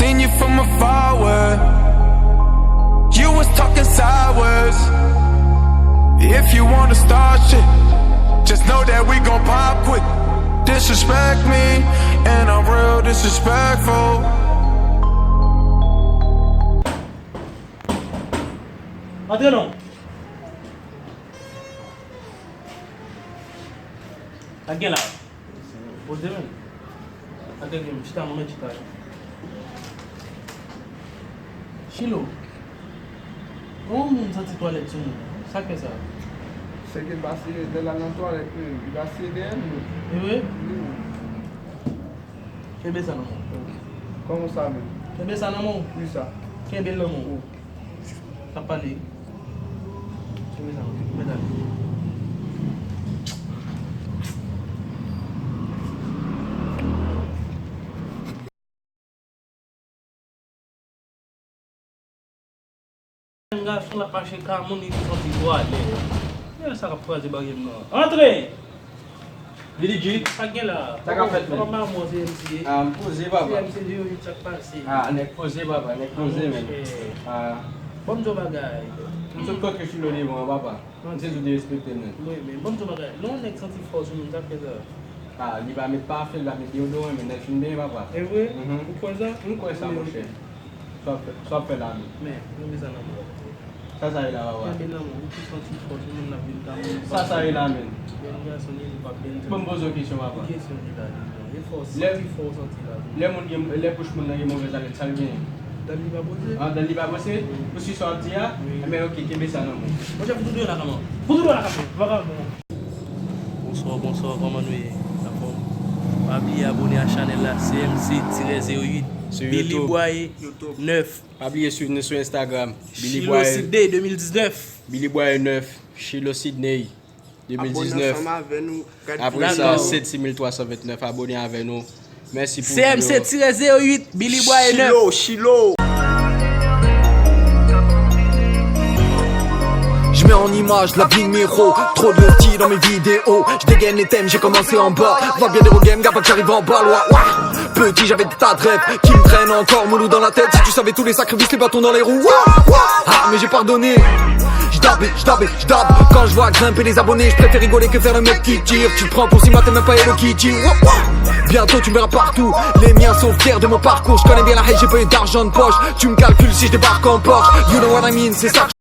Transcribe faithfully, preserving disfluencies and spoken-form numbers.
Seen you from afar away. You was talking sideways. If you wanna start shit, just know that we gon' pop quick. Disrespect me, and I'm real disrespectful. Antre non. Sa k gen la? Poze men. Sa k gen, chita non men chita. Chilo. Yon moun santi twalèt sou moun. Sa k fè sa? Sèke l pase lè l al nan twalèt menm, li pase dèyè nou. E vre? Wi. Kenbe sa nan men w. Kòman sa menm? Kenbe sa nan men w. Kisa? Kenbe l nan men w. K ap pale. Kenbe sa nan men w. Mèt ale. Yon gason l ap mache ka moun li santi twalèt. Gade sa k ap kraze baryè m nan. Antre! Billy G. Sa k gen la? Sa k ap fèt menm? Papa maman se M C. Ah, m poze papa. Se M C de yo sa k pase. Ah, nèg poze papa, nèg poze menm. Ah. Bon m di w bagay. M sot kontre Chilo devan papa. M se sou derespekte l menm. Wi, men bon m di w bagay. Lè yon nèg santi fò sou moun, sa k fè sa? Ah, li pa met pafen, li pa met deyodoran, men lè l fin benyen papa. E vre? Ou kwè sa? M kwè sa monchè. Sa w ap fè, sa w ap fè la menm? Men, kenbe sa nan men w. Sa sa ye la papa? Kenbe nan men w, ou pi santi fò sou moun nan vin ka moun. Sa sa ye la menm? Jèn gason li, li p ap byen. Bon, m poze w kesyon papa. Ki kesyon ki la? E fò, santi fò, santi la. Lè moun gen, lè bouch moun nan gen movèz alèn, sa l genyen? Dan li pa poze. Ah, dan li pa poze? Ou si sa w ap di a? Wi. Enben, oke, kenbe sa nan men w. Monchè, fout ou deyò la kòman? Fout ou deyò la kòman? Vagabon. Bonswa, bonswa, kòman nou ye? Anfòm? Pa bliye abone a chanèl la, C M C tirè zewo uit, Billy Bwaye nèf. Pa bliye swiv nou sou Instagram, Billy Bwaye. Chilo Sidney de mil diznèf. Billy Bwaye nèf, Chilo Sidney de mil diznèf. Abone ansanm avè nou. Apre sa, sèt mil twa san vennèf abone avè nou. Mèsi pou videyo. C M C tirè zewo uit, Billy Bwaye nèf. Chilo, Chilo. Je mets en image la vie de Miro. Trop de love dans mes vidéos. Je dégaine les thèmes, j'ai commencé en bas. Va bien des regains, gars, pas que j'arrive en bas, loin, ouah. Petit, j'avais des tas de rêves qui me traînent encore, Mouloud dans la tête. Si tu savais tous les sacrifices, les bâtons dans les roues, ouah, ouah. Ah, mais j'ai pardonné. J'dab, j'dab, j'dab. Quand je vois grimper les abonnés, je préfère rigoler que faire le mec qui tire. Tu te prends pour si t'es même pas Hello Kitty. Ouah, ouah. Bientôt tu me verras partout. Les miens sont fiers de mon parcours. Je connais bien la haie, j'ai pas eu d'argent de poche. Tu me calcules si je débarque en Porsche. You know what I mean, c'est ça que